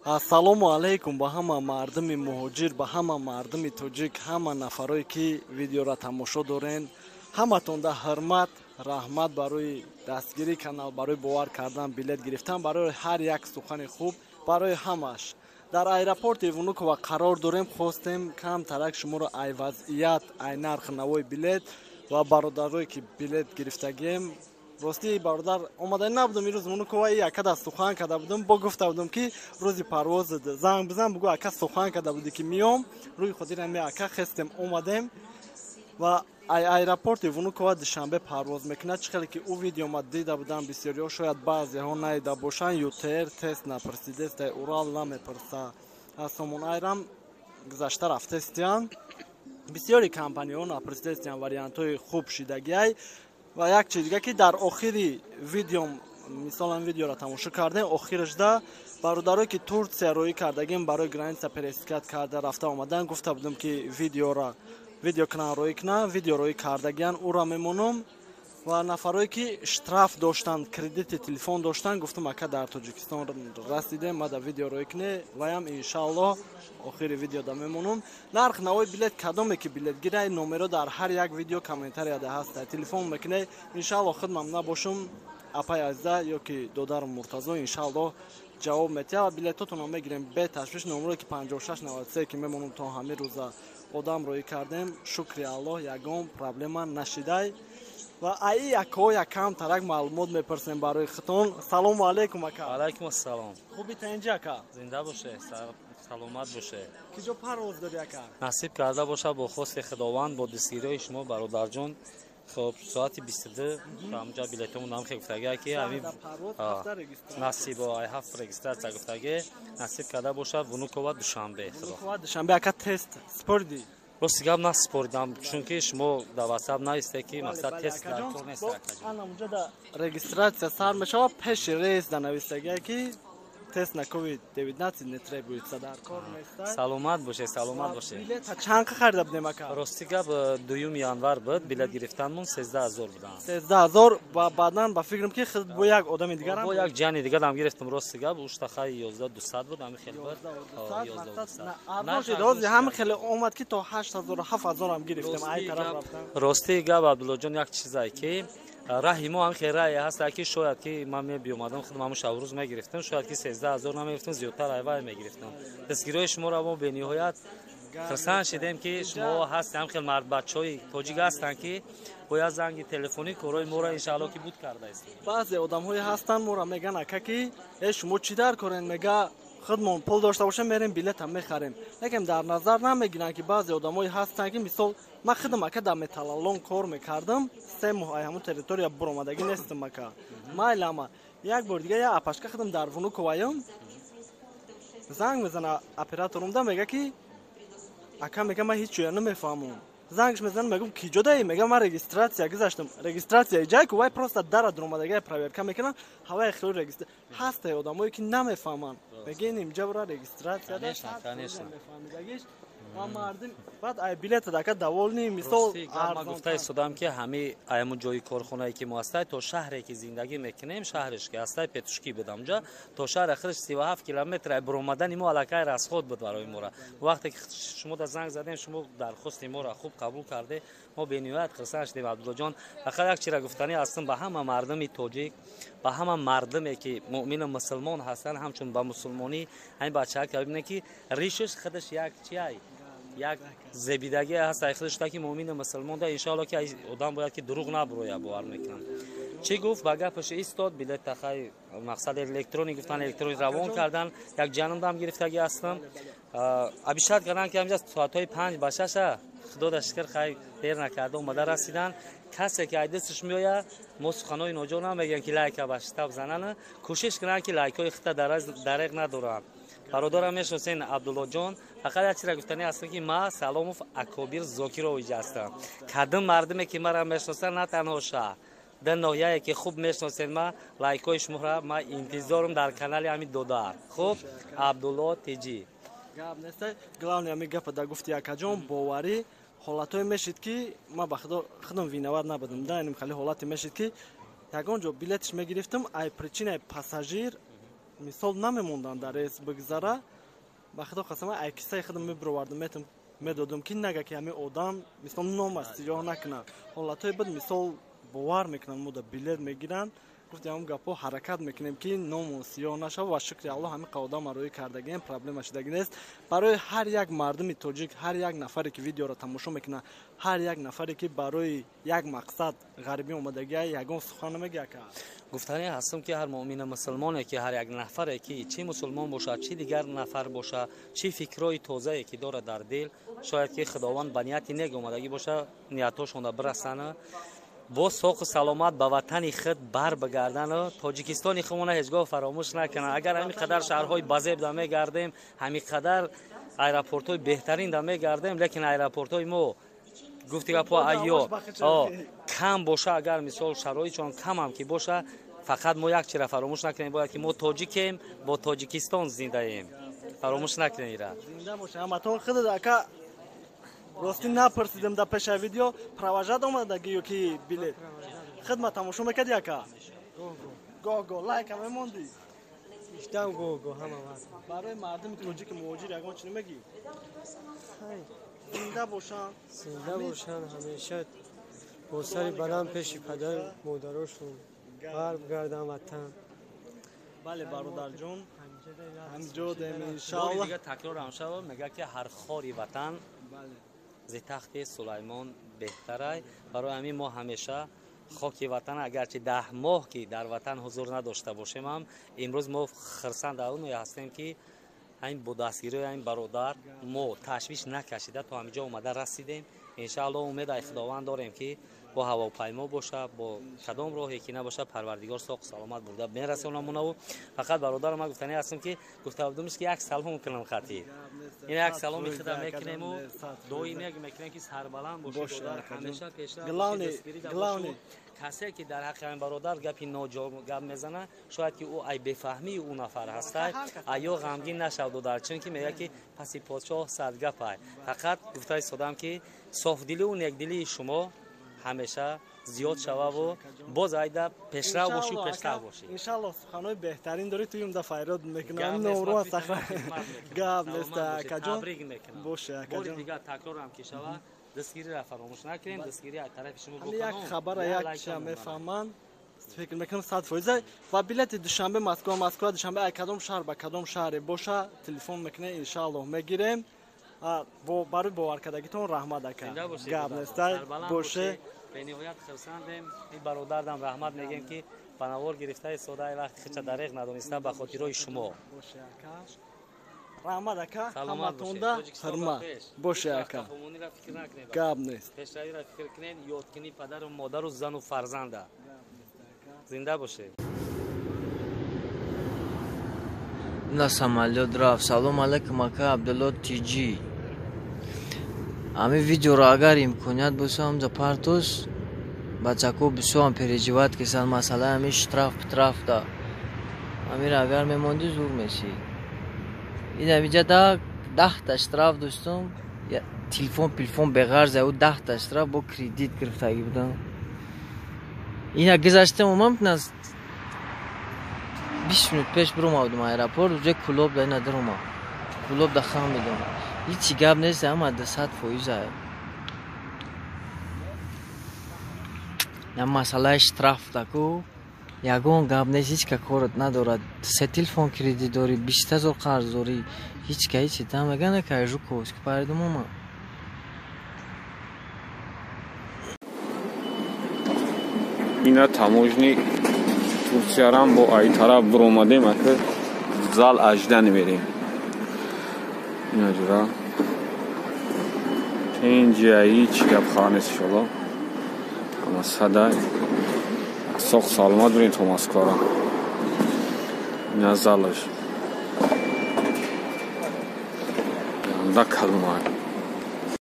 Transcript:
Ассалому алайкум ба ҳама мардуми муҳоҷир, ба ҳама мардуми тоҷик, ҳама нафарое, ки видеоро тамошо дорен. Ҳаматонда ҳурмат, раҳмат барои дастгирии канал, барои бовар кардан, билет гирифтан, барои ҳар як сухани хуб, барои ҳамаш. Дар аэропорти Внукова қарор дорем. Хостем камтарак шуморо ай вазъият, ай нарх навои билет ва бародарое, ки билет гирифтагием. Ростӣ, бародар, омада набудам ирӯз Внукова, якада сухан карда будам, бо гуфта будам, ки рӯзи парвоз занг бизан, бугӯ: «Ака, сухан карда будӣ, ки миём». Рӯи хотир ами ака хестем, омадем ва ай аэропорти Внукова Душанбе парвоз мекунад. Чӣ хеле ки ӯ видео ма дида будам бисёриҳо, шояд баъзеҳо надида бошанд. ЮТР тест напурсидеста, Урал намепурса, аз Сомон Айрам гузашта рафтестиян, бисёри компаниҳо напурсидестиян. Вариантҳои хуб шидагиай. Ва як чиз дига, ки дар охири видеом, мисолан, видеоро тамошо кардем, охирашда бародарое, ки Турсия роӣ кардагим, барои граница пересекать карда рафта омадан, гуфта будем, ки видеора видео кунан, роӣ кунан, видео роӣ кардагиян, ӯро мемонам. Ва нафарое, ки штраф доштанд, кредити телефон доштанд, гуфтам: «Ака, дар Тоҷикистон расидем, мада видео роӣ куне». Ваям, иншааллоҳ, охири видеода мемонам. Нарх навои билет, кадоме ки билет гирай, номеро дар ҳар як видео комментарияда ҳаста, телефон мекуне. Иншааллоҳ, худмам набошум, апай Азиза ё ки додарам Муртазо, иншааллоҳ, ҷавоб метиҳад ва билетотонро мегирем беташвиш. Номеро ки 5693, ки мемонам, то ҳамин рӯза одам роӣ кардем, шукри Аллоҳ, ягон проблема нашидай. Ва аи якҳо якам тарак маълумот мепурсем барои хитон. Салому алайкум, ака. Алайкум ассалом. Хуби, таинҷи, ака? Зинда боше, саломат боше. Киҷо парвоз дори, ака? Насиб карда боша, бо хости Худованд, бо дастгириҳои шумо, бародарҷон. Хоб, соати 22 ҳамҷа билетомон ҳам гуфтага, ки ҳами насиб ай ҳафт регистрация гуфтаге. Насиб карда боша, Внукова, Душанбе. Душанбе. Ака, тест спорди? Рости гап, наспоридам, чунки шумо дар Ватсап нависте, ки мақсад тест дар кор нест. Анамуҷа да регистрация сар мешава, пеши рейс да навистагия, ки тест на ковид 19 не требуется, дар кор нест. Саломат боше, саломат боше. Билета чанд харида будем, ака? Рости гап, 2 январ буд билет гирифтанмон, 13 000 будам. 13 000. Ва баъдан, ба фикрам, ки худ бо як одами дигар? Бо як ҷани дигарам гирифтам. Рости гап, уштахай 11 200 буд, ҳами хел буд. Рози ҳами хеле омад, ки то 8000, 7000-ам гирифтем, ай тараф рафтам. Рости гап, Абдуллоҷон, як чизае, ки раҳи мо ҳам хел раҳе ҳаста, ки шояд ки ман мебиомадам, худам ҳамун шабрӯз мегирифтам, шояд ки 13 000 намегирифтам, зиёдтар айвай мегирифтам. Дастгириҳои шуморо мо бениҳоят хурсанд шидем, ки шумо ҳастем, ҳам хел мардбачаҳои тоҷик ҳастанд, ки бо як занги телефонӣ корҳои моро, иншаалло, ки буд кардаистем. Баъзе одамҳое ҳастанд, моро меган, ака, ки э, шумо чӣ дар корен? Мега, худмон пул дошта бошем, мерем, билетам мехарем. Лекин дар назар намегиранд, ки баъзе одамое ҳастанд, ки мисол, ман худам, ака, дар металлолом кор мекардам, 3 моҳ ай ҳамун территория буромадагӣ нестам, ака. Майлама, як бор дига як апашка, худам дар Внуковаям, занг мезана операторумда, мега, ки ака, мега, ман ҳеҷ чоя намефаҳмам. Зангш мезанам, мегум: «Ки ҷодаи?» Мега: «Ман регистрация гузаштам». Регистрация ҷай ку, вай просто дара дуромадагия проверка мекунам, ҳавай хело регистра ҳастае. Одамое, ки намефаҳманд, мегӯен: «Инҷа бара регистрация». Мефаҳмидагиш ва мардум баъд ай билета дака довольный, мисол. Ман гуфта истодам, ки ҳами айму ҷои корхонае, ки мо ҳастай, то шаҳре, ки зиндагӣ мекунем, шаҳреш, ки ҳастай, Петушки буд, амҷа то шаҳр худаш 37 километр. Ай буромадани мо аллакай расход буд барои мора. Вақте ки шумо да занг задем, шумо дархости моро хуб қабул карде, мо бениҳоят хурсанд шудем, Абдуллоҷон. Фақат як чира гуфтанӣ ҳастам ба ҳама мардуми тоҷик, ба ҳама мардуме, ки муъмину мусулмон ҳастанд, ҳамчун ба мусулмонӣ ҳамин бачаҳа ка бибинед, ки ришаш худаш як чиай, як зебидагӣ ҳаст ай худаш, ки муъмину мусулмон да. Иншоалло, ки одам бояд, ки дурӯғ набуроя, бовар мекунам. Чӣ гуфт, ба гапаш истод. Билета хай, мақсад, электронӣ гуфтан, электронӣ равон кардан. Як ҷанумдам гирифтагӣ ҳастам. Обещать кардан, ки ҳамҷа соатҳои 5 ба 6-а. Худода шукр, хай, дер накарда омада расидан. Касе, ки ай дасташ меояд, мо суханои ноҷо намегӯем, ки лайка ба штаб занана, кӯшиш кунанд, ки лайкҳои хита дареғ надоранд. Бародарам, мешиносен, Абдуллоҷон. Фақат як чизра гуфтанӣ ҳастам, ки ма Саломов Акобир Зокирович ҳастам. Кадом мардуме, ки мара мешиносанд, на танҳо шаҳр, дар ноҳияе, ки хуб мешиносед, ма лайкҳои шуморо ма интизорам дар канали ҳамин додар. Хуб, Абдулло Тиҷӣ. Гап нест. Главный ҳамин гапа да гуфти, акаҷон, боварӣ, ҳолатҳое мешид, ки ман ба худо худам виноват набудам да. Иним хеле ҳолате мешид, ки ягон ҷо билетш мегирифтам, ай причинаи пассажир. Мисол намемонданд дар рейс бигзара. Ба худо қасам, ай кисаи худам мебировардам, медодам, ки нага ки ҳамин одам мисол ном аст, сиёҳ накунад. Ҳолатҳое буд, мисол бовар мекунанд, мо да билет мегиранд. Гуфти ҳамон гапҳо ҳаракат мекунем, ки ному сиёҳ нашавад ва шукри Аллоҳ ҳамин қадам рӯй кардагием, проблема шудагӣ нест. Барои ҳар як мардуми тоҷик, ҳар як нафаре ки видеоро тамошо мекунад, ҳар як нафаре ки барои як мақсад ғарибӣ омадагия, ягон сухан намегӯяд ака? Гуфтанӣ ҳастам, ки ҳар муъмини мусулмоне ки ҳар як нафаре ки чӣ мусулмон бошад, чӣ дигар нафар бошад, чӣ фикрҳои тозае ки дорад дар дил, шояд ки Худованд ба нияти нек омадагӣ бошад, ниятҳошонро бирасанад, бо соқу саломат ба ватани худ бар бигарданд, Тоҷикистони худмона ҳеҷ гоҳ фаромӯш накунанд. Агар ҳамин қадар шаҳрҳои базеб да мегардем, ҳамин қадар аэропортҳои беҳтарин да мегардем, лекин аэропортҳои мо, гуфти гапҳо, айё кам боша, агар мисол шароитшон камам ки боша, фақат мо як чира фаромӯш накунем бояд, ки мо тоҷикем, бо Тоҷикистон зиндаем. Фаромӯш накунем ира. Зинда боша ҳаматон. Худат ака, ростӣ напурсидем дар пеша видео, провожать омадаги ё ки билет хидмат тамошо мекарди ака? Гоҳ гоҳ лайка мемондӣ? Иштам гоҳ гоҳ, ҳама вақт. Барои мардуми тоҷики муҳоҷир ягон чӣ намегӣ? Зинда бошанд. Зинда бошанд, ҳамеша бо сари баланд пеши падар модарошон баргарданд ватан. Бале, бародарҷон, ҳамҷо дем, иншааллоҳ. Дига такрорам шава, мега ки ҳар хори ватан зи тахти Сулаймон беҳтарай. Барои ҳамин мо ҳамеша хоки ватан, агарчи 10 моҳ ки дар ватан ҳузур надошта бошем ҳам, имрӯз мо хирсанд оне ҳастем, ки ҳамин бо дастгирии ҳамин бародар мо ташвиш накашида то ҳаминҷо омада расидем. Иншааллоҳ, умед ай Худованд дорем, ки бо ҳавопаймо боша, бо кадом роҳе ки набоша, Парвардигор соқу саломат бурда мерасонамонаву. Фақат бародарам, ман гуфтанӣ ҳастам, ки гуфта будумш, ки як салом кунам хати ин як саломи худа мекунему доим мекунем, ки сарбаланд боши, ҳамеша пешрафт. Касе ки дар ҳаққи ҳамин бародар гапи ноҷо гап мезана, шояд ки ӯ ай бефаҳмии ӯ нафар ҳастай, айё ғамгин нашав, додар, чунки мегӯяд, ки паси подшоҳ сад гапай. Фақат гуфта истодам, ки софдилию некдилии шумо ҳамеша зиёд шававу боз айда пешрав бошӣ, пешрав бошӣ. Иншаллоҳ, суханҳои беҳтарин дорӣ, туюм да файрод мекунам, номро сахра гап нест, акаҷон. Боше, акаҷон. Дигар такрорам ки шава, дастгириро фаромӯш накунем, дастгири аз тарафи шумо. Як хабара як чия мефаҳманд, фикр мекунам 100%. Ва билети Душанбе Москва, Москва Душанбе, ай кадом шаҳр ба кадом шаҳре боша, телефон мекунем, иншааллоҳ мегирем. Барои боваркардагитон раҳмат, ака, гап нестай, боше. Бениҳоят хурсандем. Ин бародардам раҳмат мегӯем, ки ба навор гирифта истода, вақти хича дареғ надониста ба хотирои шумо. Раҳмат, ака, ҳаматонда ҳурмат боше, ака, гап нест. Пешравиро фикр кунед, ёд кунӣ падару модару зану фарзанда. Зинда бошед. На самолёт рафт. Салом алайкум, ака Абдулло Тиҷӣ. Ҳамин видеоро агар имконият боса, ҳамҷа партос. Бачако бисёрам переживать кисанд масъалаи ҳамин штраф птраф да. Ҳаминро агар мемондӣ, зур месӣ. Ин ҳаминҷа 10-та штраф доштум, телефон пилфон беғарза, ӯ 10-та штраф бо кредит гирифтагӣ будам. Ина гузаштам, омам, 20 минут пеш биромадум аэропорт, уже Кулоб да ина диромад. Кулоб да хам медам. Ҳичи гап нест, ҳама 200%. На масъалаи штраф даку ягон гап нест, ҳеҷ ка корот надорад. Се телефон кредит дорӣ, 20 000 қарз дорӣ, ҳеҷ ка ҳечи та мега накай. Жуковский паридум омад. Ина таможни Турсиярам бо ай тараф биромадем, ака, зал аждани мерем. Ина ҷура тинҷиаи чӣ гап хоҳа нест, иншолло, ҳама сада соқ саломат бирем то Москвара. Ина залаш анда калума.